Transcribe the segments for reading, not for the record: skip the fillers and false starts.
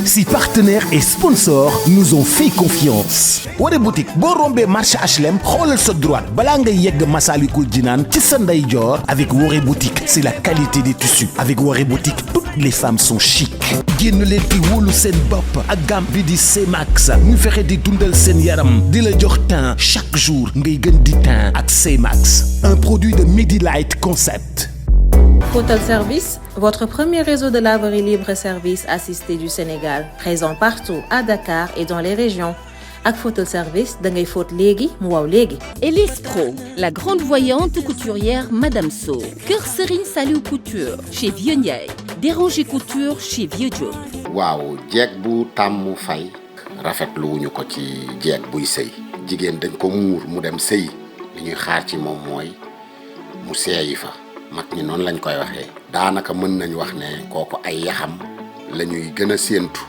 Si partenaires et sponsors nous ont fait confiance. Woré boutique boo rombee marché HLM xoolal sa droite balaa ngay yegg Massalikul Jinaan ci sa ndeyjoor. Avec Woré boutique, c'est la qualité des tissus. Avec Woré boutique, toutes les femmes sont chic. génn leen di wóolu seen bopp ak gamme bi di C-Max ñu fexe di dundal seen yaram di la jox teint chaque jour ngay gën di teint ak C-Max. Un produit de Medilight Concept. Photal Service, votre premier réseau de laverie libre-service assisté du Sénégal, présent partout à Dakar et dans les régions. Ak Photal Service, da ngay fóot léegi mu waaw léegi. Elise Pro, la grande voyante couturière Madame So. Kër Serigne Saliou Couture chez Vieux Ndiaye. Déranger Couture chez Vieux Diop. waaw jeeg bu tàmm fay rafetlu wuñu ko ci jeeg buy sëy jigéen dañ ko muur mu dem sëy li ñuy xaar ci moom mooy mu seeyi fa. mag ñi noonu lañ koy waxee daanaka mën nañ wax ne kooku ay yaxam la ñuy gën a séentu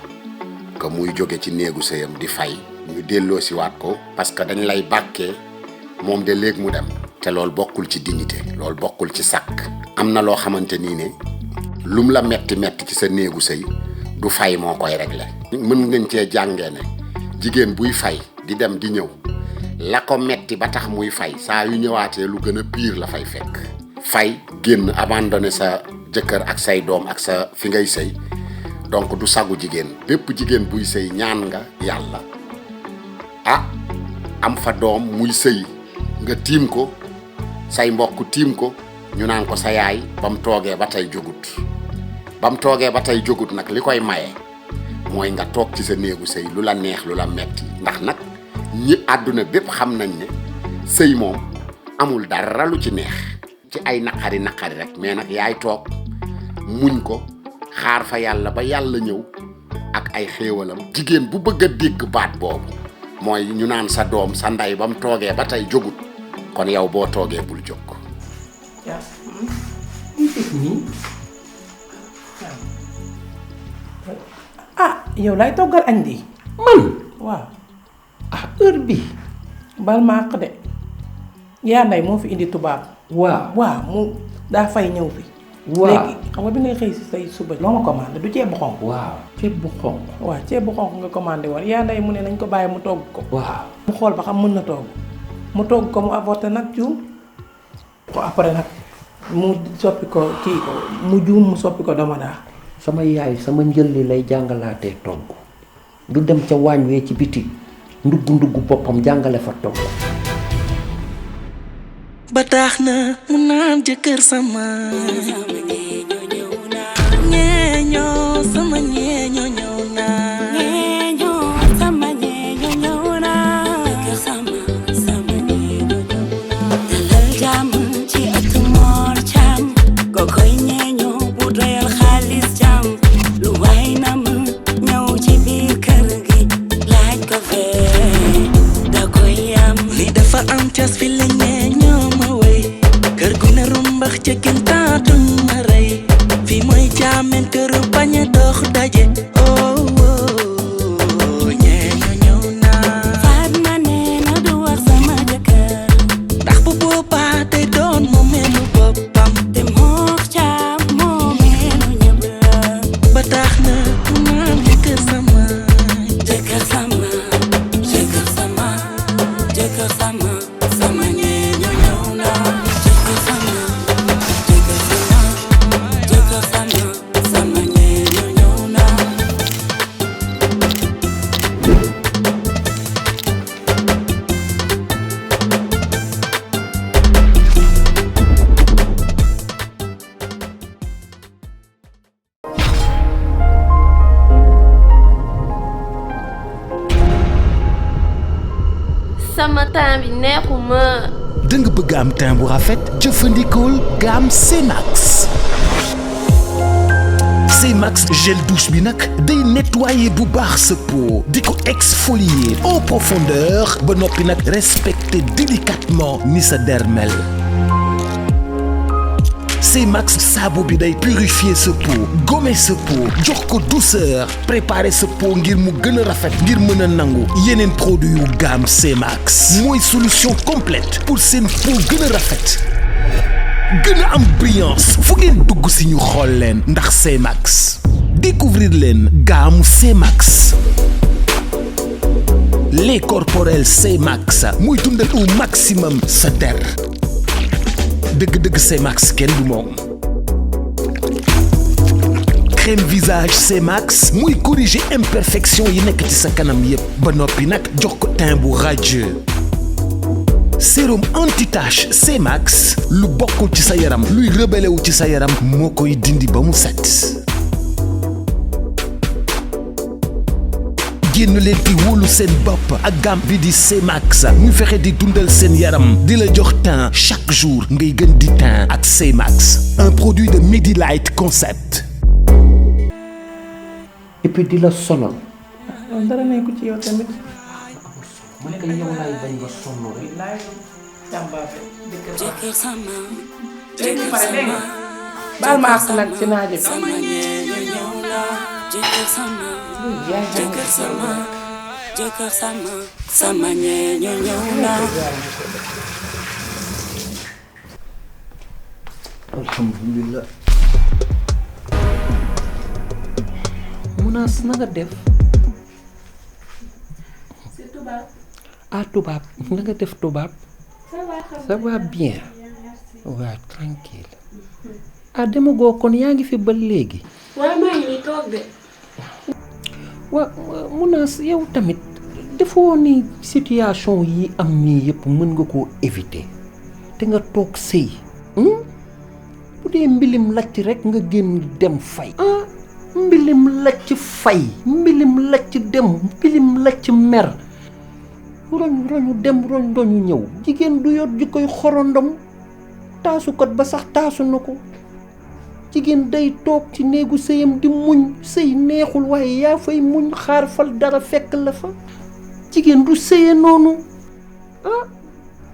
que muy jóge ci néegu sëyam di fay ñu delloo si waat ko parce que dañ lay bàkkee moom de léegi mu dem te loolu bokkul ci dignité loolu bokkul ci sàkk am na loo xamante nii ne lum la metti ci sa néegu sëy du fay moo koy régler mën ngañ cee jàngee ne jigéen buy fay di dem di ñëw la ko metti ba tax muy fay saa yu ñëwaatee lu gën a pire la fay fekk fay génn abandonné sa jëkkër ak say doom ak sa fi ngay sëy donc du sagu jigéen bépp jigéen buy sëy ñaan nga yàlla am fa doom muy sëy nga tiim ko say mbokk tiim ko ñu naan ko sa yaay ba mu toogee ba tey jógut nag li koy maye mooy nga toog ci sa néegu sëy lu la neex lu la metti ndax nag ñi àdduna bépp xam nañ ne sëy moom amul dara lu ci neex ci ay naqari rek mais nag yaay toog muñ ko xaar fa yàlla ba yàlla ñëw ak ay xéewalam jigéen bu bëgg a dégg baat boobu mooy ñu naan sa doom sa ndey ba mu toogee ba tey jógut kon yow boo toogee bul jóg. yow lay toggal añ di man waaw heure bi bal maa de yaa nday moo fi indi tubaab. waaw mu daa fay ñëw fi. léegi xam nga bi ngay xëy si say suba loo ma commandé du ceeb bu xonq. ceeb bu xonq. ceeb bu xonq nga commandé woon yaa nday mu ne nañ ko bàyyi mu togg ko. mu xool ba xam mën na togg mu togg ko mu avorté nag juum ko après nag mu soppi ko kii ko mu juum mu soppi ko domadaa. sama yaay sama njëlli lay jàngalaatee togg du dem ca waañ wee ci biti ndugg boppam jàngale fa togg. ba tax na mu naan jëkkër sama ñeeñoo sama ñeeñoo ñëw na ñeeñoo sama ñeeñoo ñëw na jëkkër sama ñeeñoo ñëw na dalal jàmm ci ëttu Mor Thiam ko koy ñeeñoo bu doyal xaalis jàmm lu waay na mu ñëw ci biir kër gi laaj ko fee da koy am li dafa am cas fi la ñeeñoo kër gu ne rumbax ca kintaatuñ ma rey fi mooy jaamen kër bañ a dox daje ñeeño ñëw naa faat ma nee na du wax sama jëkkër ndax bu boobaa day doon moomeelu boppam te Mor Thiam moomeelu ñëpp la ba tax na mu naan jëkkër sama jëkkër sama jëkkër sama jëkkër sama sama ñeeño ñëw naa sama teint bi neexuma. da nga bëgg am teint bu rafet jëfandikool gamme C-Max. C-Max gel douche bi nag day nettoyer bu baax sa peau di ko exfolier en profondeur ba noppi nag respecter délicatement ni sa der mel. C-Max saabu bi day purifier sa peau gommer sa peau jox ko douceur préparer sa peau ngir mu gën a rafet ngir mën a nangu yeneen produit yu gamme C-Max mooy solution complète pour seen peau gën a rafet. gën a am brillance fu ngeen dugg si ñu xool leen ndax C-Max. Découvrir leen gamme C-Max. Lait corporel C-Max muy dundal au maximum sa der. dëgg-dëgg C-Max kenn du moom. crème visage C-Max muy corriger imperfection yi nekk ci sa kanam yépp ba noppi nag jox ko teint bu radieux. sérum anti-tache C-Max lu bokkul ci sa yaram luy rebelle wu ci sa yaram moo koy dindi ba mu set. génn leen di wóolu seen bopp ak gamme bi di C-Max ñu fexe di dundal seen yaram di la jox teint chaque jour ngay gën di teint ak C-Max un produit de Medilight Concept. et puis di la sonal. dara nekku ci yow tamit. man kay yow laay bañ nga sonn rek. laay jàmbaabe jëkkër sama léegi pare léegi baal ma àq nag ci naaje bi. sama ñeeño ñëw na jëkkër sama jëkkër sama jëkkër sama ñeeño ñëw na. alhamdulilah. Mounass na nga def. C'est tubaab. ah tubaab na nga def tubaab. ça va bien. waaw tranquille. ah demagoo kon yaa ngi fi ba léegi. waaye maa ngi nii toog de. waa Mounass yow tamit defoo ni situation yi am nii yëpp mën nga koo éviter te nga toog sëy bu dee mbilim lacc rek nga génn dem fay. mbilim lacc fay mbilim lacc dem mbilim lacc mer roñ roñu dem roñ roñu ñëw jigéen du yor ji koy xorondom taasukat ba sax taasu na ko. jigéen day toog ci néegu sëyam di muñ sëy neexul waaye yaa fay muñ xaar fal dara fekk la fa. jigéen du sëye noonu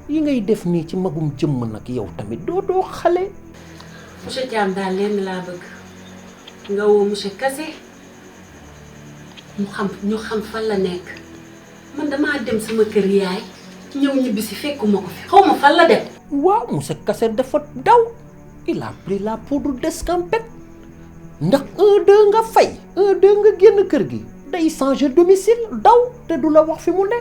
yi ngay def nii ci magum jëmm nag yow tamit doo xale. monsieur Thiam daal lenn laa bëgg nga woo monsieur Kassé ñu xam fan la nekk man damaa dem sama kër yaay ñëw ñibbi si fekkuma ko fi xaw ma fan la dem. waaw monsieur Kassé dafa daw. il a pris la poudre d'escampette ndax 1-2 nga fay 1-2 nga génn kër gi day changer domicile daw te du la wax fi mu ne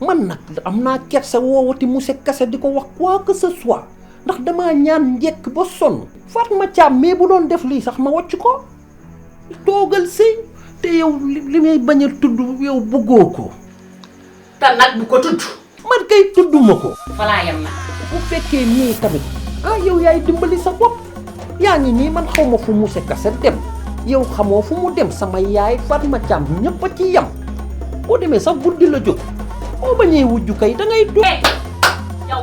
man nag am naa kersa woowati monsieur Kassé di ko wax quoi que ce soit ndax damaa ñaan njekk ba sonn Fatma Thiam mais bu doon def lii sax ma wàcc ko toogal sëy te yow li may bañ a tudd yow bëggoo ko. te nag bu ko tudd. man kay tudduma ko. falaa yam na. bu fekkee nii tamit. yow yaay dimbali sa bopp yaa ngi nii man xaw ma fu monsieur Kassé dem yow xamoo fu mu dem sama yaay Fatma Thiam ñëpp a ci yam boo demee sax guddi la jóg boo bañee wujju kay da ngay dugg. yow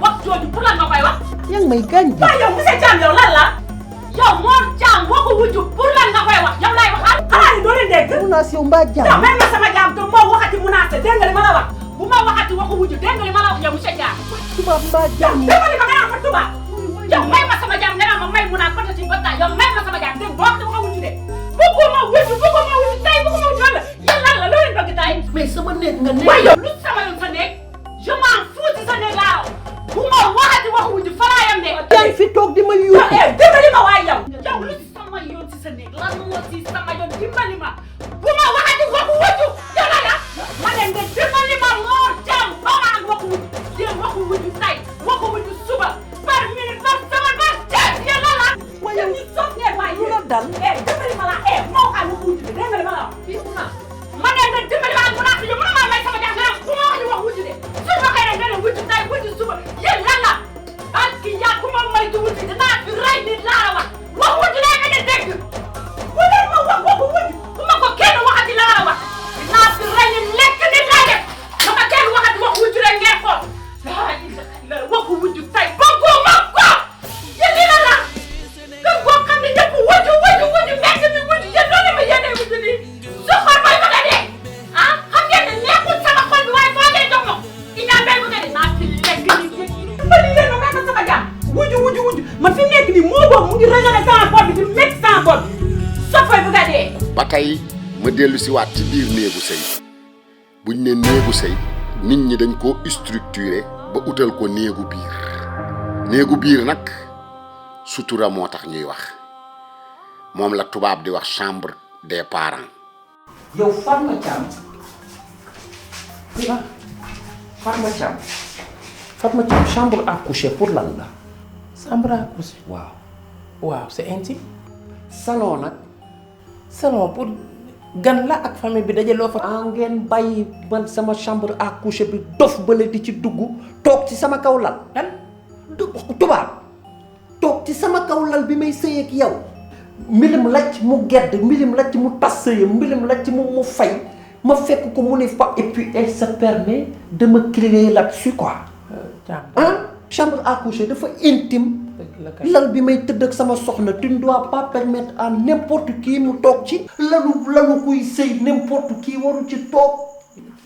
wax jooju pour lan nga koy wax. yaa ngi may gaañ ji. waaw yow monsieur Thiam yow lan la yow moo Thiam boo ko wujju pour lan nga koy wax yow laay waxal. xanaa ni doo leen dégg. Mounass yow mbaa jaam. yow même sama jaam te moo waxati Mounass dégg nga li ma la wax bu ma waxati waxu wujju dégg nga li ma la wax yow monsieur Thiam. tubaab mbaa jaam yow dégg nga ma tubaab. yow may ma sama jaam nga naan ma may Mounass côté ci bata yow may ma sama jaam dégg nga dama wujju de bëgguma wujju tey bëgguma wujju la yéen lan la loo leen bëgg tey. mais sama néeg nga néeg. waaye yow lu sama yoon sa néeg je m'en fous ci sa néeg laa bu ma waxati waxu wujju fa laa yem de. yaa ngi fi toog di ma yuux. dimbali ma waaye yow. yow lu sama yoon ci sa néeg lan moo ci sama yoon dimbali ma bu ma waxati waxu wujju yow la la ma leen de dimbali ma moo jaam ba ma ak waxu wujju yéen waxu wujju tey waxu wujju suba par minute par semaine par jeex yéen la la. waaye yow ñu soog ngeen waaye lu la dal. dimbali ma la moo xam waxu wujju bi dégg nga li ma la wax fii ma leen de dimbali ma ak Mounass yow mën maa may sama jaam nga bu ma waxati waxu wujju de su ma xëy rek nga ne wujju tey wujju suba yéen lan la parce que yaa ku ma moytu wujju dinaa fi rey nit laa la wax waxu wujju laa nga de dégg bu leen ma wax waxu wujju bu ma ko kenn waxati la la wax dinaa fi rey nit lekk nit laa def ma ma kenn waxati waxu wujju rek ngeen xool waxu wujju tey bëggoo ma ko yéen lii la la kër goo xam ne ñëpp wujju mbedd mi wujju yéen loolu ma yéene wujju nii su xol mooy bëgg a dee xam ngeen ne neexul sama xol bi waaye foo dee jox ma iñaan bay bëgg a dee naa fi lekk nit dimbali leen ma may ma sama jaam wujju man fi mu nekk nii moo boobu mu ngi résonné sama bopp bi di métti sama bopp bi soo fay bëgg a dee. ba tey ma dellu si waat ci biir néegu sëy buñ ne néegu sëy nit ñi dañ koo structuré ba utal ko néegu biir nag sutura moo tax ñuy wax moom la tubaab di wax chambre des parents. yow Fatma Thiam Fatma Thiam chambre à coucher pour lan la. chambre à coucher. waaw c'est intime. salon nag. salon pour gan la ak famille bi dajaloo fa. ngeen bàyyi man sama chambre à coucher bi dof bale di ci dugg toog ci sama kaw lal. lan tubaab toog ci sama kaw lal bi may sëy ak yow. mbilim lacc mu gedd mbilim lacc mu tas sëyam mbilim lacc mu fay ma fekk ko mu ne fa et puis elle se permet de me crier là-dessus quoi. chambre à coucher dafa intime. lal bi may tëdd ak sama soxna tu ne dois pas permettre à n'importe qui mu toog ci. lalu kuy sëy n'importe qui waru ci toog.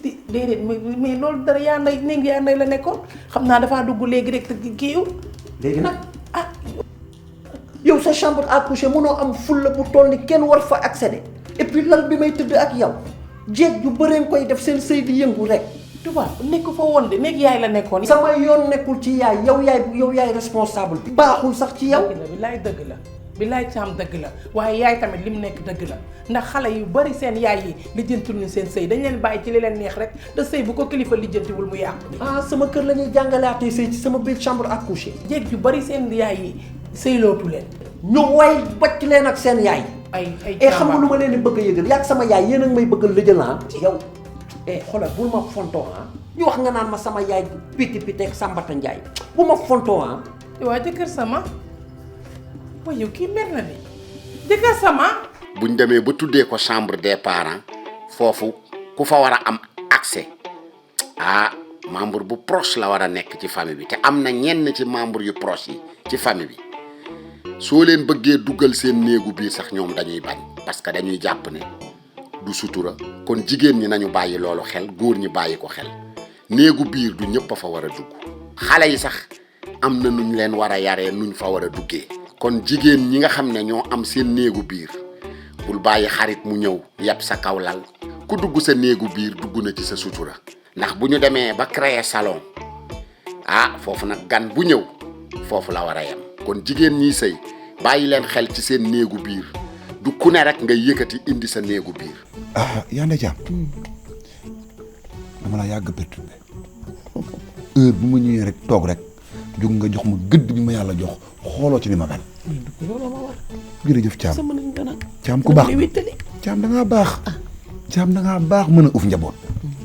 déedéet mais loolu dara yaa nday néeg yaa nday la nekkoon xam naa dafaa dugg léegi rek kii yow. léegi nag yow sa chambre à coucher mënoo am fulla bu toll ni kenn war fa accéder et puis lal bi may tëdd ak yow jeeg yu bëree koy def seen sëy di yëngu rek. tubaab nekk fa woon de néeg yaay la nekkoon. sama yoon nekkul ci yaay yow yaay responsable bi. baaxul sax ci yow. bilaay dëgg la bilaay Thiam dëgg la waaye yaay tamit li mu nekk dëgg la ndax xale yu bari seen yaay yi lijjantuñu seen sëy dañ leen bàyyi ci li leen neex rek te sëy bu ko kilifa lijjantiwul mu yàqu. sama kër la ñuy jàngalaatee sëy ci sama biir chambre à coucher. jéeg yu bari seen yaay yi sëylootu leen. ñu way bacc leen ak seen yaay. ay xam nga lu ma leen di bëgg a yëgal yaa ak sama yaay yéen a ngi may bëggal lëjal yow. xoolal bul ma fontoo ñu wax nga naan ma sama yaay piti piteeg Sambata Njaay bu ma fontoo waa jëkkër sama waaye yow kii mer na ni jëkkër sama. buñ demee ba tuddee ko chambre des parents foofu ku fa war a am accès membre bu proche la war a nekk ci famille bi te am na ñenn ci membre yu proche yi ci famille bi soo leen bëggee duggal seen néegu biir sax ñoom dañuy bañ parce que dañuy jàpp ne du sutura kon jigéen ñi nañu bàyyi loolu xel góor ñi bàyyi ko xel néegu biir du ñëpp a fa war a dugg xale yi sax am na nuñ leen war a yaree nuñ fa war a duggee kon jigéen ñi nga xam ne ñoo am seen néegu biir bul bàyyi xarit mu ñëw yeb sa kaw lal ku dugg sa néegu biir dugg na ci sa sutura ndax bu ñu demee ba créer salon foofu nag gan bu ñëw foofu la war a yem kon jigéen ñiy sëy bàyyi leen xel ci seen néegu biir du ku ne rek nga yëkkati indi sa néegu biir. yaa nday Thiam dama la yàgg perturbé heure bu ma ñëwee rek toog rek jóg nga jox ma gëdd bi ma yàlla jox xooloo ci li ma mel. loolu ma war. jërëjëf Thiam sama nañ gën a. Thiam ku baax Thiam da ngaa baax. Thiam da ngaa baax mën a uf njaboot.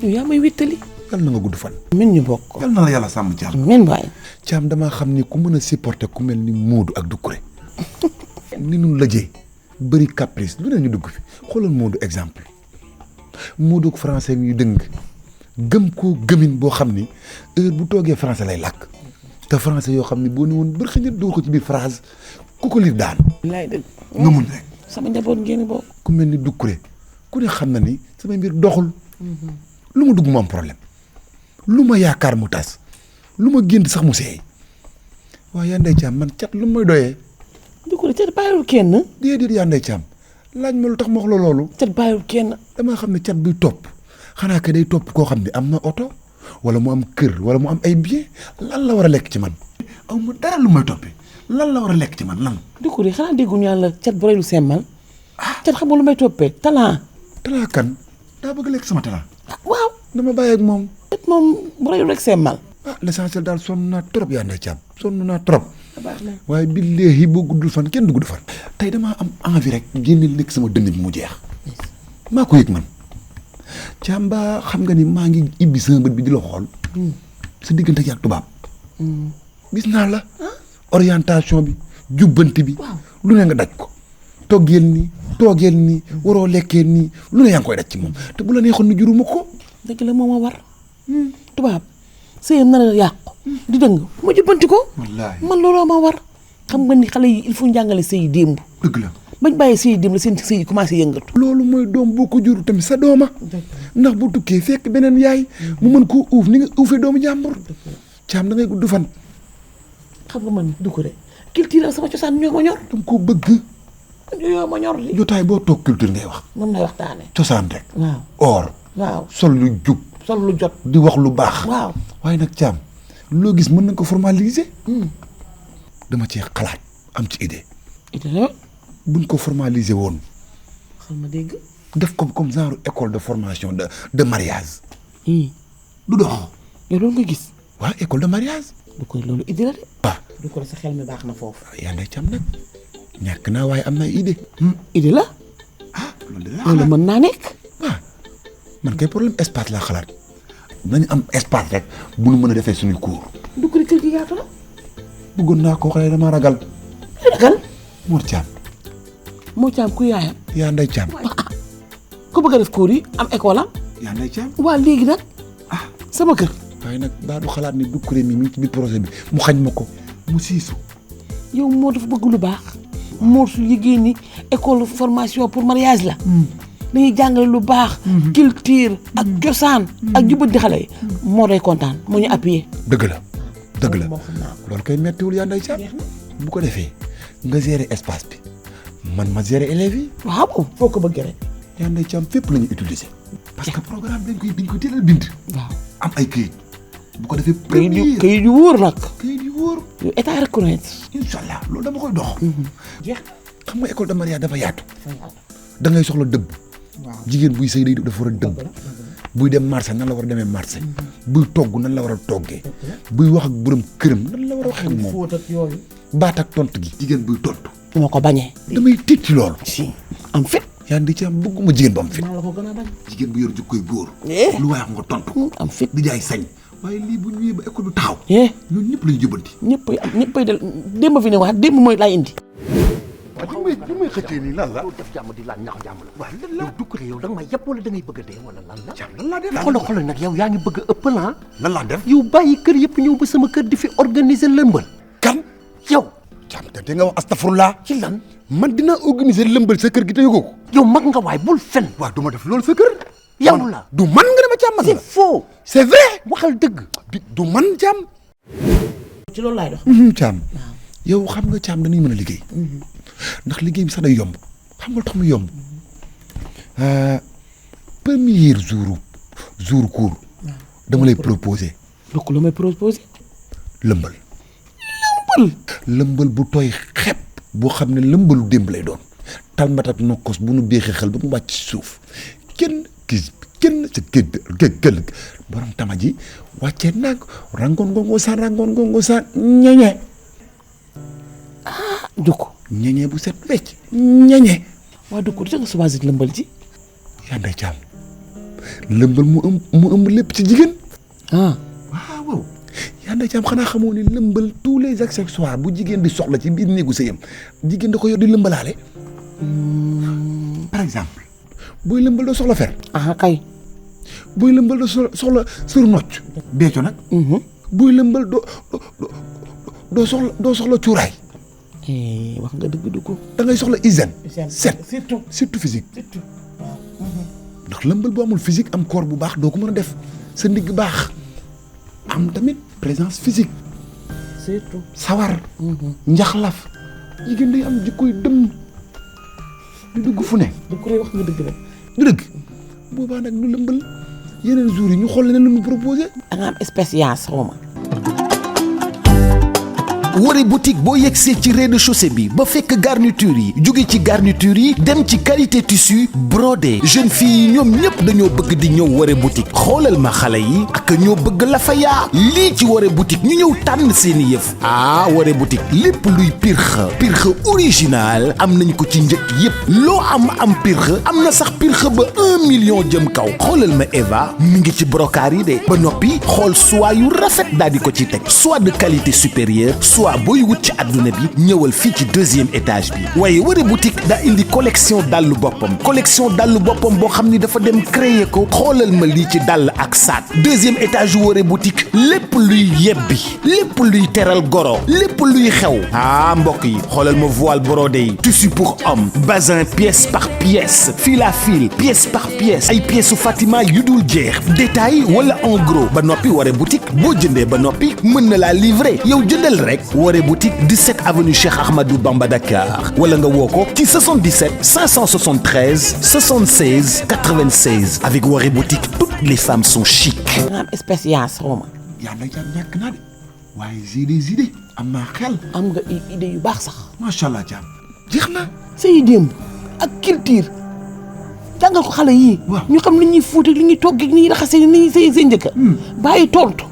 yow yaa may wéttali. yal na nga gudd fan. min ñu bokk. yal na la yàlla sàmm Thiam. min waay. Thiam damaa xam ni ku mën a supporter ku mel ni Moodu ak Doucouré ni ñu lëjee bëri caprice lu ne ñu dugg fi xoolal Moodu exemple Moodu ak français yu dëng gëm koo gëmin boo xam ni heure bu toogee français lay làkk te français yoo xam ni boo ni woon bër xëy na dóor ko ci biir phrase ku ko liir daan. laay dëgg. nga mun rek. sama njaboot ngeen bokk. ku mel ni Doucouré ku ne xam na ni sama mbir doxul. lu ma dugg mu am problème lu ma yaakaar mu tas lu ma gént sax mu seey waaye yaa ndey Thiam man cat lu may doyee. Doucouré cat bàyyiwul kenn. déedéet yaa ndey Thiam laaj ma lu tax ma wax la loolu. cat bàyyiwul kenn. damaa xam ne cat buy topp xanaa que day topp koo xam ne am na oto wala mu am kër wala mu am ay bien lan la war a lekk ci man. aw ma dara lu may toppee lan la war a lekk ci man lan. Doucouré xanaa dégguñu yàlla cat bu rëy lu semmal. cat xam nga lu may toppee talent. talent kan daa bëgg lekk sama talent. waaw dama bàyyi ak moom. cat moom bu rëyul rek semmal. l'essentiel daal sonn naa trop yaa ndey Thiam sonn naa trop. waaye billahi boo guddul fan kenn du gudd fan. tey damaa am envie rek génne nekk sama dënn bi mu jeex maa ko yëg man Thiam ba xam nga ni maa ngi ibbi sama bët bi di la xool sa diggante ak tubaab gis naa la orientation bi jubbanti bi lu ne nga daj ko toggeel nii waroo lekkee nii lu ne yaa ngi koy daj ci moom te bu la neexoon ni juruma ko. dëgg la moom a war tubaab sëyam na la yàqu di dëng ma jubbanti ko. wallaahi man looloo ma war. xam nga ni xale yi il faut njàngale sëy démb. dëgg la bañ bàyyi sëy démb la seen sëy yi commencé yëngatu. loolu mooy doom boo ko jur tamit sa dooma ndax bu tukkee fekk beneen yaay mu mën koo uuf ni nga uufee doomu jàmbur. Thiam da ngay gudd fan. xam nga man Doucouré culture sama cosaan ñoo ma ñor. dama koo bëgg. ñoo ma ñor li. jotaay boo toog culture ngay wax. moom lay waxtaanee. cosaan rek. waaw or. waaw sol lu jub. sol lu jot. di wax lu baax. waaw waaye nag Thiam loo gis mën na ko formaliser. dama cee xalaat am ci idée. idée la. buñ ko formaliser woon. xam ma dégg. def ko comme genre école de formation de mariage. du dox. yow loolu nga gis. waaw école de mariage. du ko loolu idée la de. waaw. du ko sa xel mi baax na foofu. yaa nday cam nag ñàkk naa waaye am na idée. idée la. loolu mën naa nekk. waaw man kay problème espace laa xalaat nañu am espace rek bu nu mën a defee suñuy cours. du ko kër gi yaatu la. bëggoon naa koo xale dama ragal. ragal. Mor Thiam. Mor Thiam ku yaayam. yaa nday Thiam. ku bëgg a def cours yi am école am. yaa nday Thiam. waa léegi nag. sama kër. waaye nag baa du xalaat ni du kuréel mi ci biir projet bi mu xañ ma ko mu siisu. yow moo dafa bëgg lu baax. moo su yëgee ni école formation pour mariage la. dañuy jàngale lu baax. culture ak cosaan. ak jubbanti xale yi. moo day kontaan moo ñu appuyé. dëgg la dëgg la loolu kay mettiwul yaa nday Thiam. bu ko defee nga gérer espace bi man ma gérer élèves yi. waaw foo ko bëggee rek. yaa nday Thiam fépp la ñu utiliser. parce que programme dañ koy teel a bind. waaw am ay këyit. bu ko defee këyit yu wóor nag. këyit yu wóor. yu état reconnaître. incha allah loolu dama koy dox. jeex xam nga école de mariage dafa yaatu. da ngay soxla dëbb. waaw jigéen buy sëy day dafa war a dëbb. buy dem marché nan la war a demee marché. buy togg nan la war a toggee. buy wax ak borom këram nan la war a wax ak moom. fóot ak yooyu. baat ak tontu gi. jigéen buy tontu. du ma ko bañee. damay tiit ci loolu. si am fit. yaa ngi ci am bëgguma jigéen bu am fit. maa la ko gën a bañ. jigéen bu yor jikkoy góor. lu waaye xam nga tontu. am fit di jaay sañ. waaye lii bu ñëwee ba école bi taxaw. ñun ñëpp la ñu jubbanti. ñëppay del démb fi ne wax démb mooy laay indi. waaw li may xëccee nii lan la. loolu def jàmm di laaj ñax jàmm la. waaw lan la yow Doucouré yow da nga may yàpp wala da ngay bëgg a dee wala lan la. Thiam lan laa def. xoolal nag yow yaa ngi bëgg a ëpp la. lan laa def. yow bàyyi kër yëpp ñëw ba sama kër di fi organiser lëmbal. kan yow. Thiam te nga wax astafurlaa. ci lan. man dinaa organiser lëmbal sa kër gi te yëgoo ko. yow mag nga waay bul fen. waaw du ma def loolu sa kër. yow la du man nga dama Thiam man la. c'est faux. c'est vrai. waxal dëgg. du man Thiam. ci loolu laay dox. Thiam yow xam nga Thiam dañuy mën a liggéey. ndax liggéey bi sax day yomb xam nga lu tax mu yomb. premier jour cours dama lay proposer. donc lu may proposer. lëmbal. lëmbal bu tooy xepp boo xam ne lëmbalu démb lay doon. talmat ak nokkos bu nu beexee xel ba mu wàcc ci suuf kenn sa gël borom tama ji wàccee nag rangoon gongo saan ñeñe. Dukku. ñeñe bu set wecc ñeñe. waa Dukku da nga choisir lëmbal ji. yaa nday Thiam lëmbal mu ëmb lépp ci jigéen. waaw yaa nday Thiam xanaa xamoo ni lëmbal tous les accessoires bu jigéen di soxla ci biir néegu sëyam jigéen da ko yor di lëmbalaale. par exemple booy lëmbal doo soxla fer. kay. booy lëmbal doo soxla sur nocc. beeco nag. booy lëmbal doo soxla cuuraay. wax nga dëgg Dukku. da ngay soxla hygiène. set surtout physique. waaw. ndax lëmbal bu amul physique am corps bu baax doo ko mën a def sa ndigg baax am tamit présence physique. surtout. sawar. njaxlaf. jigéen day am jikkoy dëmm di dugg fu ne. Dukku wax nga dëgg rek. du dëgg boobaa nag ñu lëmbal yeneen jours yi ñu xool leneen lu ñu proposé. da nga am expérience xaw ma. Woré boutique boo yegsee ci rez-de-chaussée bi ba fekk garniture yi jóge ci garniture yi dem ci qualité tissu brodé jeune fille yi ñoom ñëpp dañoo bëgg di ñëw Woré boutique xoolal ma xale yi ak ñoo bëgg la fa yaa lii ci Woré boutique ñu ñëw tànn seeni yëf Woré boutique lépp luy pirxe original am nañ ko ci njëkk yëpp loo am pirxe am na sax pirxe ba 1 million jëm kaw xoolal ma Eva mi ngi ci brocart yi de ba noppi xool soie yu rafet daal di ko ci teg soie de qualité supérieure soit booy wut ci àdduna bi ñëwal fii ci 2e étage bi waaye Woré boutique daa indi collection dàllu boppam boo xam ni dafa dem créer ko xoolal ma lii ci dàll ak saat 2e étage Woré boutique lépp luy yebbi lépp luy teral goro lépp luy xew mbokk yi xoolal ma voile brodé yi tissu pour homme bazin pièce par pièce fil à fil pièce par pièce ay pièces su Fatima yu dul jeex détail wala en gros ba noppi Woré boutique boo jëndee ba noppi mën na laa livrer yow jëndal rek Woré boutique 17 avenue Cheikh Ahmadou Bamba Dakar wala nga woo ko ci 77 573 76 96 avec Woré boutique toutes les femmes sont chic. da nga am expérience xaw ma. yaa nday Thiam ñàkk naa de waaye j'ai des idées am naa xel. am nga idée yu baax sax. macha allah Thiam jeex na. say démb ak culture jàngal ko xale yii. waaw ñu xam li ñuy fóot ak li ñuy togg ak ni ñuy raxasee ni ñuy sëy seen njëkk. bàyyi tontu.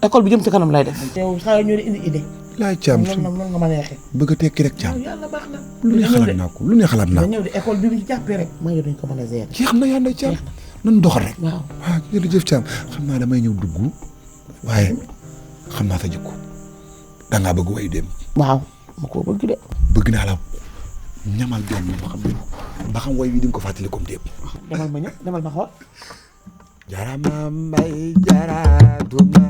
école bi jëm ci kanam lay def. yow saa yoo ñëwee indi idée. laay Thiam noonu nga ma neexee. bëgg a tekki rek Thiam. yàlla baax na. lu ne xalaat naa ko lu ne xalaat naa ko. ñëw de école bi bu ñu jàppee rek. maa ngi duñ ko mën a gérer. jeex na yaa nday Thiam nan doxal rek. waaw jërëjëf Thiam xam naa damay ñëw dugg waaye xam naa sa jikko da ngaa bëgg way dem. waaw ma ko bëgg de. bëgg naa la ñamal benn ba xam way wi di nga ko fàttali comme démb. demal ma ñëw demal ma xool. jarama mbay jaratuma.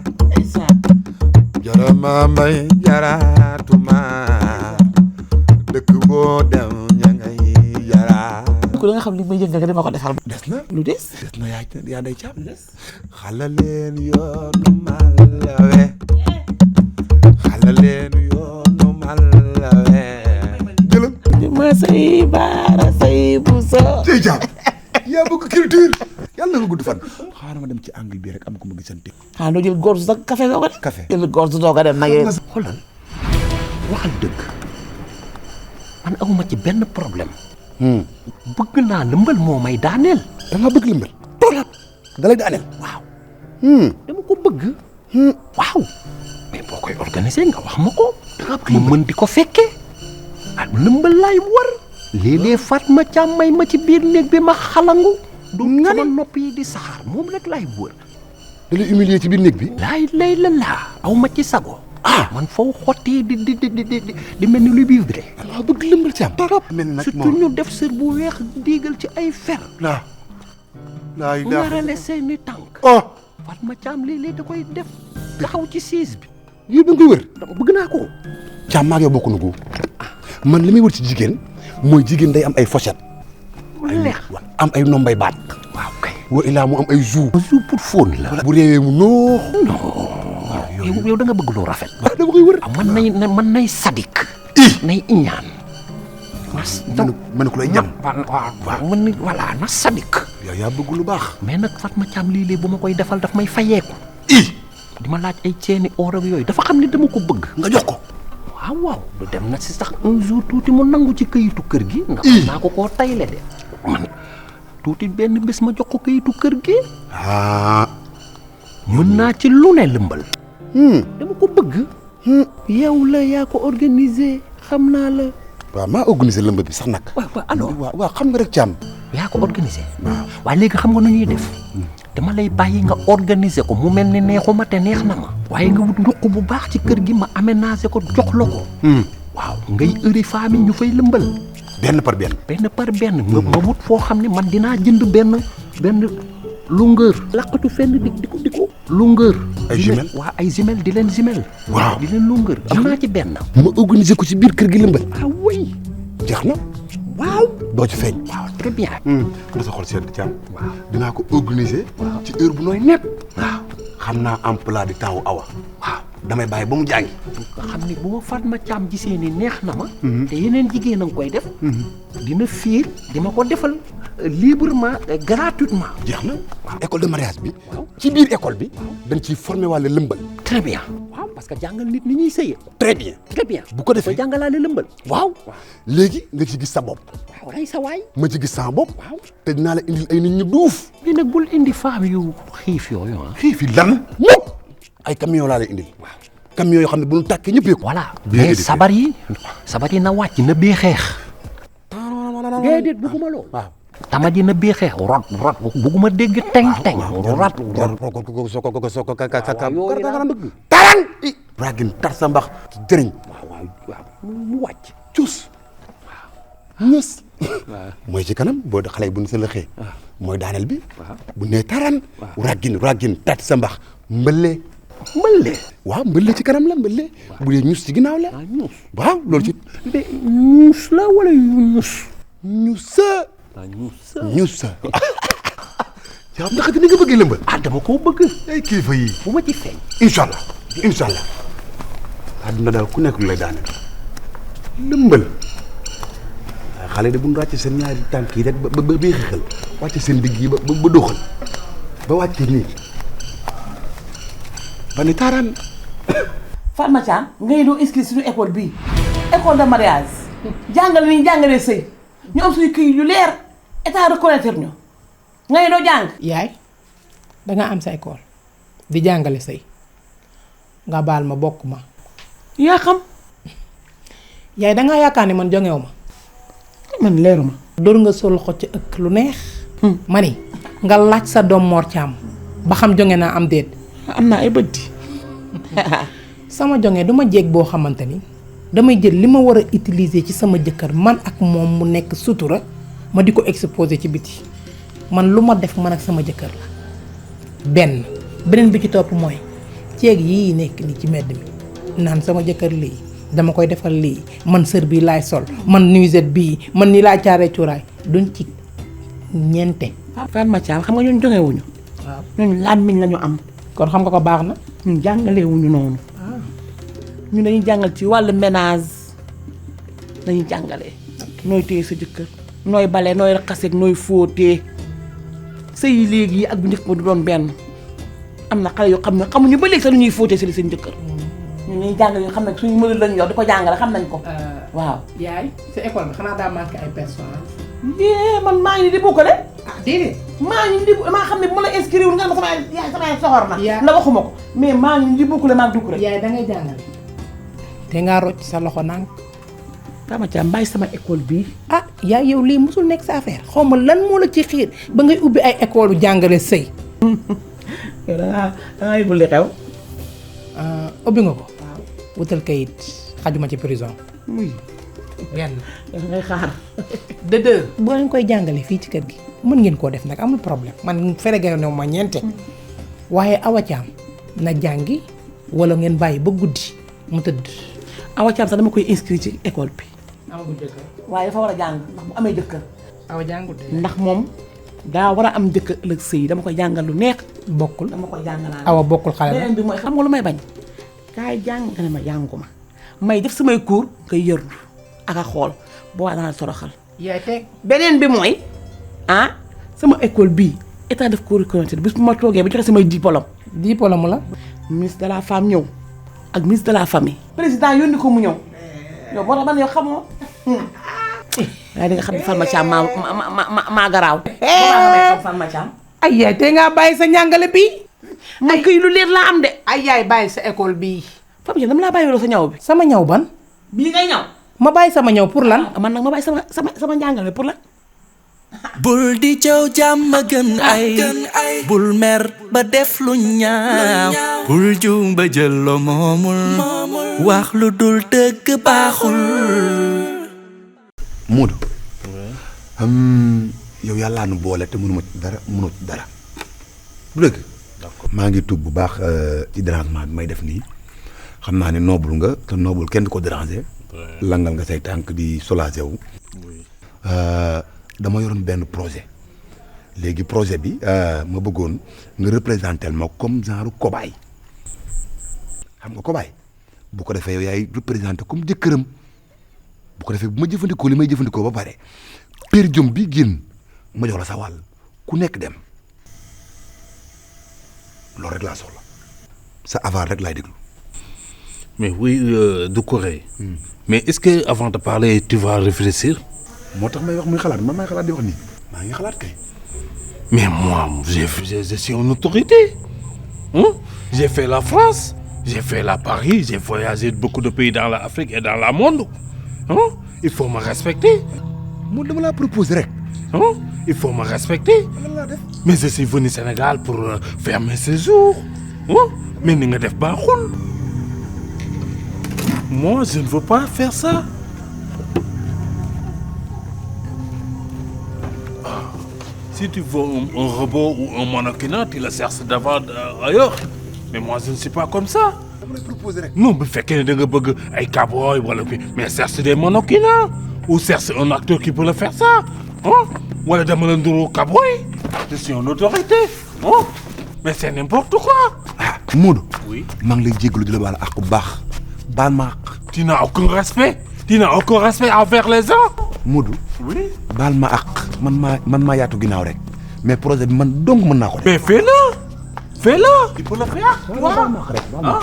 jarama mbay jaratuma. dëkk boo dem ña ngay jara. ku la nga xam li may yëngal nga dama ko defal. des na lu des. des na yaa day Thiam. xala leen yoonu Malawe. xala leen yoonu Malawe. jëlal. ma say baara say bu so. tey Thiam yaa bëgg culture. yàlla nga gudd fan. xaaral ma dem ci angle bi rek am ko ma gisante. doo jël gorge sax café doo ko def. café jël gorge doo ko dem nag yéen. xoolal waxal dëgg man amuma ci benn problème. bëgg naa lëmbal moo may daaneel. da nga bëgg lëmbal. torop da lay daaneel. waaw. dama ko bëgg. waaw. mais boo koy organiser nga wax ma ko. ma mën di ko fekkee. ak lëmbal laay war. léeg-léeg Fatma Thiam may ma ci biir néeg bi ma xalangu. du sama nopp yi di saxaar moom rek laay wër. da lay humilier ci biir néeg bi. laay lay la laa aw ma ci sago. man foo xotti di mel ni lu vibré. waaw bëgg lëmbal Thiam. torop mel nag surtout ñu def sër bu weex diigal ci ay fer. laay warale seeni tànk. Fatma Thiam léeg-léeg da koy def taxaw ci siis bi. yii ba nga koy wër. bëgg naa ko. Thiam maa ngi yow bokk na ko man li may wër ci jigéen mooy jigéen day am ay fourchette. leex am ay nombay baat. waaw kay. wa ilaa mu am ay joue. joue pour fóon la. bu réewee mu noox. yow da nga bëgg lu rafet. waaw dama koy wër. man nay sadik. nay iñaan. mën ko lay ñam. waaw man ni voilà na sadik. yow yaa bëgg lu baax. mais nag Fatma Thiam lii bu ma koy defal daf may fayeeku. di ma laaj ay ceeni or ak yooyu dafa xam ne dama ko bëgg. nga jox ko. waaw du dem na si sax un jour tuuti mu nangu ci këyitu kër gi. ndax naa ko koo tayle de. man tuuti benn bés ma jox ko këyitu kër gi. mën naa ci lu ne lëmbal. dama ko bëgg. yow la yaa ko organisé xam naa la. waaw maa organisé lëmb bi sax nag. waaw alors waaw xam nga rek Thiam. yaa ko organisé. waaye léegi xam nga nu ñuy def. dama lay bàyyi nga organiser ko mu mel ni neexuma te neex na ma. waaye nga wut ndox bu baax ci kër gi ma aménager ko jox la ko. waaw ngay heure famille ñu fay lëmbal. benn par benn. nga wut foo xam ne man dinaa jënd benn longueur. laqatu fenn di ko. longueur. ay jumelles waaw ay jumelles di leen jumelles. waaw di leen longueur. am naa ci benn. ma organiser ko ci biir kër gi lëmbal. ah oui. jeex na. waaw. doo ci feeñ. waaw très bien. nga sa xol sedd Thiam. waaw dinaa ko organiser. ci heure bu nooy nepp. waaw xam naa emploi du temps wu awa. waaw damay bàyyi ba mu jàngi. nga xam ni bu ma Fatma Thiam gisee ni neex na ma. te yeneen jigéen a ngi koy def. dina fiir di ma ko defal librement gratuitement. jeex na. waaw école de mariage bi. ci biir école bi. dañ ciy former wàlle lëmbal. très bien. waaw parce que jàngal nit ni ñuy sëyee. très bien. très bien bu ko defee ba jàngalaale lëmbal. waaw léegi nga ci gis sa bopp. waaw rey sa waay. ma ci gis sa bopp. waaw te dinaa la indil ay nit ñu duuf. lii nag bul indi femme yu xiif yooyu ah. xiif yi lan. mukk ay camion laa lay indil. waaw camion yoo xam ne bu ñu tàkkee ñëpp yëg. voilà mais sabar yi na wàcc na bee xeex. déedéet bugguma lool. waaw tama ji na bii xeex rot bugguma dégg teng rot tarang ragin tar sa mbax jëriñ. waaw mu wàcc cus ñës mooy ci kanam boo xale yi bu ñu sa lëxee mooy daaneel bi bu nee taran ragin tat sa mbax mbëlle waaw mbëlle ci kanam la mbëlle bu dee ñus ci ginnaaw la waaw loolu ci mais ñuus la wala ñuusa yaa ndax ni nga bëggee lëmbal. dama koo bëgg. ay kilifa yi. bu ma ci feeñ. incha allah. àdduna daal ku nekk lu lay daane. lëmbal. waaye xale de bu ñu wàccee seen ñaari tànk yi rek ba bii xëxal wàcce seen digg yi ba doxal ba wàccee nii ba ni taaraan Fatma Thiam ngay doo inscrit suñu école bii école de mariage jàngale ni jàngalee sëy ñu am suñu këyit yu leer état reconnaître ñu ngay doo jàng. yaay danga am sa école di jàngale sëy nga baal ma bokk ma. yaa xam. yaay dangaa yaakaar ne man jongewu ma. man leeru ma. door nga sol xo ci ëkk lu neex. ma ni nga laaj sa doom Mor Thiam ba xam jonge naa am déet. am naa ay bët. sama jonge du ma jéeg boo xamante ni damay jël li ma war a utiliser ci sama jëkkër man ak moom mu nekk sutura ma di ko exposer ci biti man lu ma def man ak sama jëkkër la. beneen bi ci topp mooy ceeg yii nekk ni ci mbedd mi naan sama jëkkër lii dama koy defal lii man sër bii laay sol man nuisette bii man ni laa caaree cuuraay duñ ci ñeente. Fatma Thiam xam nga ñun jongewuñu. waaw ñun làmmiñ lañu am. kon xam nga ko baax na. ñun jàngalewuñu noonu. ñun dañuy jàngal ci wàllu ménage dañuy jàngale. nooy téye sa jëkkër nooy bale nooy raxaseeg nooy fóotee sëy yi léegi yi ak bu njëkk ba du doon benn am na xale yoo xam ne xamuñu ba léegi sax lu ñuy fóotee si seen jëkkër. ñun ñuy jàngal yoo xam ne suñu mënul lañu yor di ko jàngale xam nañ ko. waaw. yaay sa école bi xanaa daa manqué ay personnel. man maa ngi di bukkale. ah déedéet. maa ngi di maa xam ne bu ma la inscrire wul nga ma sama yaay soxor na. na waxuma ko mais maa ngi di bukkale maa ngi dugg rek. yaay da ngay jàngale. te ngaa rocc sa loxo nang. Fatma Thiam bàyyi sama école bii. ah yaay yow lii mosul nekk sa affaire xaw ma lan moo la ci xiir ba ngay ubbi ay école jàngale sëy. yow dangaa yëgul li xew. ubbi nga ko. waaw wutal kayit xajuma ci prison. muy benn ngay xaar. de deux. boo leen koy jàngale fii ci kër gi mën ngeen koo def nag amul problème man ferege ne ma ñeente. waaye Awa Thiam na jàngi wala ngeen bàyyi ba guddi mu tëdd. Awa Thiam sax dama koy inscrire ci école bi. amagul jëkkër. waaye dafa war a jàng ndax bu amee jëkkër. Awa jàngul de. ndax moom daa war a am jëkkër ëllëg sëy dama koy jàngal lu neex. bokkul dama koy jàngal. Awa bokkul xale la beneen bi mooy xam nga lu may bañ. kaay jàng nga ne ma jànguma may def samay cours ngay yërlu ak a xool boo waa dana soroxal. yaay teg beneen bi mooy sama école bii état def ko reconnaître bis bu ma toogee ba joxe samay diplôme. diplôme la. ministre de la femme ñëw ak ministre de la famille. président yónni ko mu ñëw yow moo tax man yow xamoo. waaye di nga xam ne Fatma Thiam maa garaaw. Fatma Thiam. ay yaay tey ngaa bàyyi sa njàngale bii. man këy lu leer laa am de. ay yaay bàyyi sa école bii. Fatma Thiam dama laa bàyyi sa ñaw bi. sama ñaw ban. bii ngay ñaw. ma bàyyi sama ñaw pour lan. man nag ma bàyyi sama njàngale pour lan. bul di jaw jàmm gën ay bul mer ba def lu ñaaw bul juum ba jël lo moomul wax lu dul dëgg baaxul. Modou. yow yàllaa nu boole te mënuma ci dara mënoo ci dara du dëgg. maa ngi tuub bu baax ci dérangement bi may def nii xam naa ne noobul nga te noobul kenn du ko déranger. langal nga say tànk di soulager wu. dama yoroon benn projet léegi projet bi ma bëggoon nga représentel ma comme genre cobaye xam nga cobaye bu ko defee yow yaay représenté comme jëkkëram bu ko defee bu ma jëfandikoo li may jëfandikoo ba pare per jom bi génn ma jox la sa wàll ku nekk dem loolu rek laa soxla sa avar rek laay déglu. mais oui du Corée. mais est-ce que avant de parler tu vas réfléchir. moo tax may wax muy xalaat man may xalaat di wax nii maa ngi xalaat kay. mais moi je suis une autorité. J'ai fait la France j'ai fait la Paris j'ai voyagé beaucoup de pays dans l'Afrique et dans le monde. Il faut me respecter. moo dama laa proposer rek. Il faut me respecter. mais je suis venu Sénégal pour faire mes séjours. mais ni nga def baaxul. moi je ne veux pas faire ça. Si tu veux un robot ou un mannequin, tu le cherches devant ailleurs. Mais moi, je ne suis pas comme ça. Non, mais fait que tu veux un cowboy, mais cherche des mannequins. Ou cherche un acteur qui peut le faire ça. Ou alors demande un cowboy. Je suis une autorité. Mais c'est n'importe quoi. Modou. Oui. maa ngi lay jégalu di la baal ak bu baax baal ma ak. Tu n'as aucun respect. Tu n'as aucun respect envers les gens. Modou. Oui. baal ma ak man maa yaatu ginnaaw rek mais projet bi man dong mën naa ko def. Mais fais-le. Fais-le. Tu peux le faire. Voilà.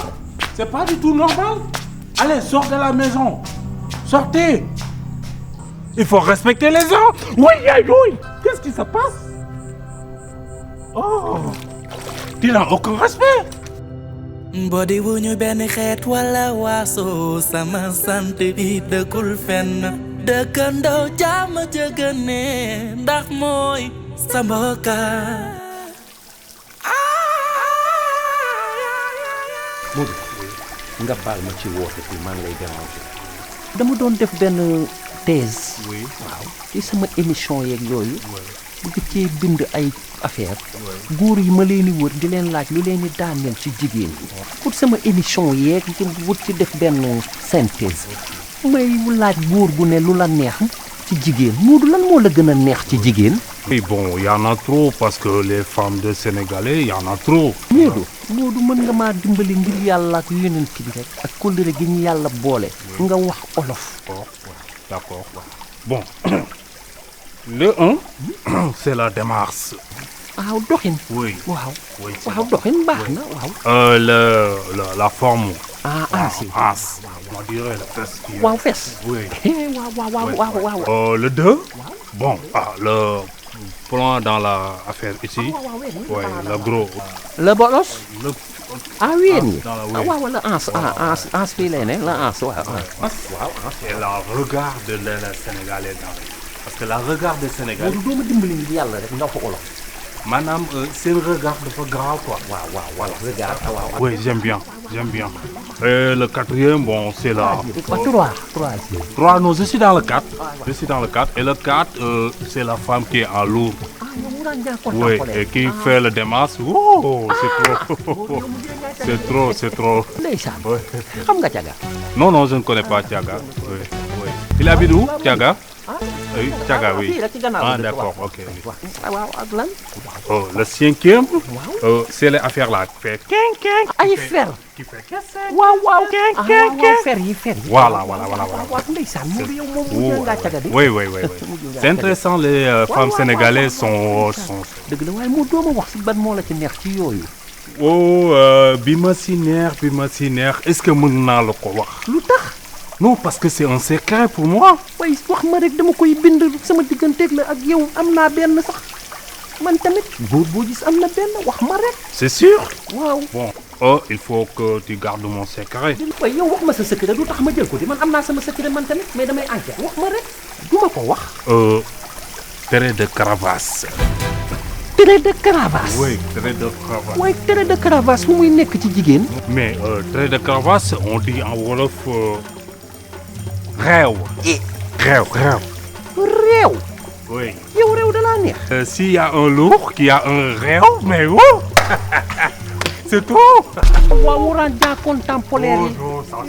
C'est pas du tout normal. Allez, sors de la maison. Sortez. Il faut respecter les gens. Oui, oui. Qu'est-ce qui se passe? Oh, tu n'as aucun respect. body wuñu benn xeet wala waaso sama sant bi dëkkul fenn dëkkandoo jàmm jëgëne ndax mooy sa mbokka Modou nga baal ma ci woote bi maa ngi lay déranger dama doon def benn thèse waaw ci sama émission yeeg yooyu bëgg cee bind ay affaire góor yi ma leen di wër di leen laaj lu leen di daaneel ci jigéen ñi pour sama émission yeeg ci wut ci def benn synthèse may laaj góor gu ne lu la neex ci jigéen Modou lan moo la gën a neex ci jigéen. Oui, bon, il y en a trop parce que les femmes de Sénégalais, il y en a trop. Modou mën nga maa dimbali ngir yàlla ak yonent bi rek ak kóllëre gi ñu yàlla boole nga wax olof. D'accord. Bon, le 1, c'est la démarche. waaw doxin. Oui. waaw c'est doxin baax na waaw. La forme. Anse. On dirait la fesse. Waaw, fesse. Oui. waaw. Le 2, bon, le plan dans la affaire ici. Oui, le gros. Le bolos. Oui. Waaw, la anse fii lay ne la anse waaw. Et le regard de les Sénégalais parce que le regard des Sénégalais. Modou doo ma dimbali ngir yàlla rek nga ko olof. Maanaam seen regard dafa grave quoi. Waaw regard waaw. Oui, j'aime bien. Et le 4e, bon, c'est la... 3, non, je suis dans le 4. Et le 4, c'est la femme qui est en lourd. Oui, et qui fait le démarche. Oh, c'est trop. Ndeysaan. Xam nga Thiaga? Non, je ne connais pas Thiaga. Oui. Il habite où, Thiaga? Oui, Thiaga, oui. D'accord, ok. Waaw ak lan? Oh, le 5e, c'est l'affaire là. Qui fait ay fer. Qui fait qu'est-ce? waaw fer yi. Voilà. waaw ndeysaan Modou yow moom mu nga Thiaga de. Oui. C'est intéressant, les femmes sénégalaises sont... dëgg la waaye mu dooma wax si ban moo la ci neex ci yooyu. Oh, bi ma si neex, est-ce que mën naa la ko wax? Lu tax? Non, parce que c'est un secret pour moi. waaye wax ma rek dama koy bind sama digganteeg la ak yow am naa benn sax man tamit góor boo gis am na benn wax ma rek. C'est sûr? waaw. Bon, il faut que tu gardes mon secret. waaye yow wax ma sa secret du tax ma jël ko di man am naa sama secret man tamit mais damay enquête wax ma rek du ma ko wax. Trait de cravache. Trait de cravache. Oui, trait de cravache. waaye trait de cravache fu muy nekk ci jigéen. Mais trait de cravache, on dit en wolof réew. Réew. Oui. yow réew da laa neex. S'il y a un lourd qui a un réew, mais oh c'est trop. waaw ranja contemporaire yi.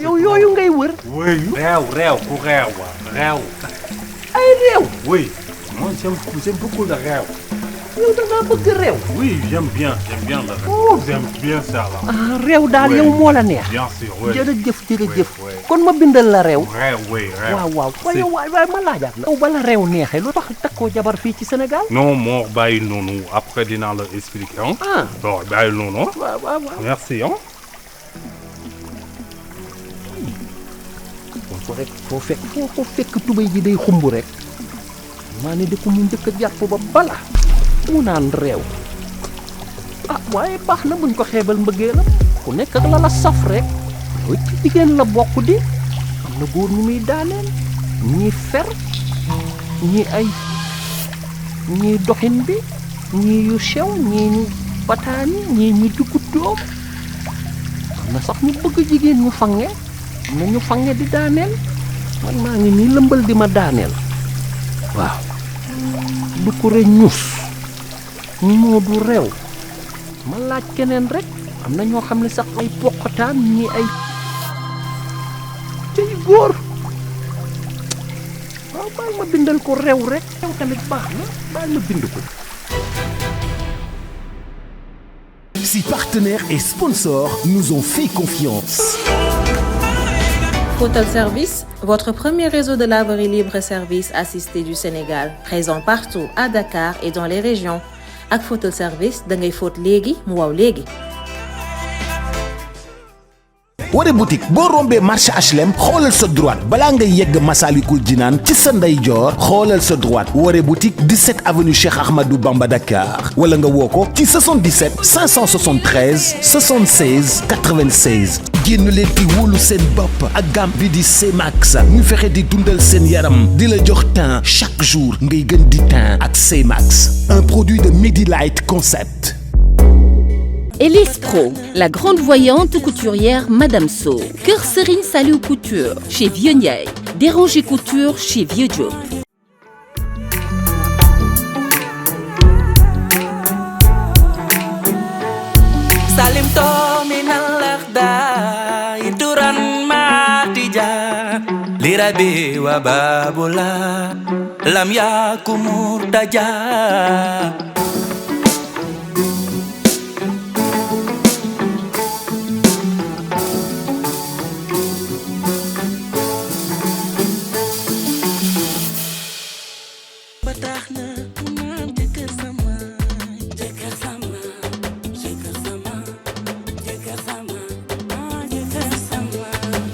yow yooyu ngay wër. Oui. Réew ku réew. ay réew. Oui. Moi j'aime beaucoup le réew. yow da ngaa bëgg réew. Oui, j'aime bien le réew. J'aime bien ça là. réew daal yow moo la neex. Bien sûr, oui. jërëjëf. kon ma bindal la réew. Réew. waaw. waaye ma laajaat la. yow bala réew neexee lu tax takkoo jabar fii ci Sénégal. Non, moo bàyyi noonu après dinaa la expliquer. Non, bàyyi noonu. waaw. Merci. foo fekk tubéy ji day xumb rek. maa ne dëkk mu njëkk a jàpp ba bala. mu naan réew. waaye baax na buñ ko xeebal mbëggee la. ku nekk ak la saf rek. loolu ci jigéen la bokk di. am na góor ñu muy daaneel. ñii fer. ñii doxin bi. ñii yu sew ñii ñu pataani ñii ñu dugub doom. am na sax ñu bëgg jigéen ñu fange. am na ñu fange di daaneel. man maa ngi nii lëmbal di ma daaneel. waaw. du ko re ñus. moo du réew. ma laaj keneen rek. am na ñoo xam ne sax ay poqataan ñii ay. tey góor. waaw baal ma bindal ko réew rek. réew tamit baax na baal ma bind ko. Si partenaires et sponsors nous ont fait confiance. Photel Service, votre premier réseau de laverie libre et service assisté du Sénégal, présent partout à Dakar et dans les régions. Ak Photel Service da ngay fóot léegi mu waw léegi. Woré boutique boo rombee marché HLM xoolal sa droite balaa ngay yegg Massalikul Jinaan ci sa ndeyjoor xoolal sa droite Woré boutique 17 avenue Cheikh Ahmadou Bamba Dakar wala nga woo ko ci 77 573 76 96 génn leen di wóolu seen bopp ak gamme bi di C-Max ñu fexe di dundal seen yaram di la jox teint chaque jour ngay gën di teint ak C-Max un produit de Medilight Concept. Elise Pro, la grande voyante couturière Madame So. Kër Serigne Saliou Couture chez Vieux Ndiaye. Déranger Couture chez Vieux Diop. Salim to minal lakhda ituran matija lirabi wa babula lam yakumur daja. Ba tax na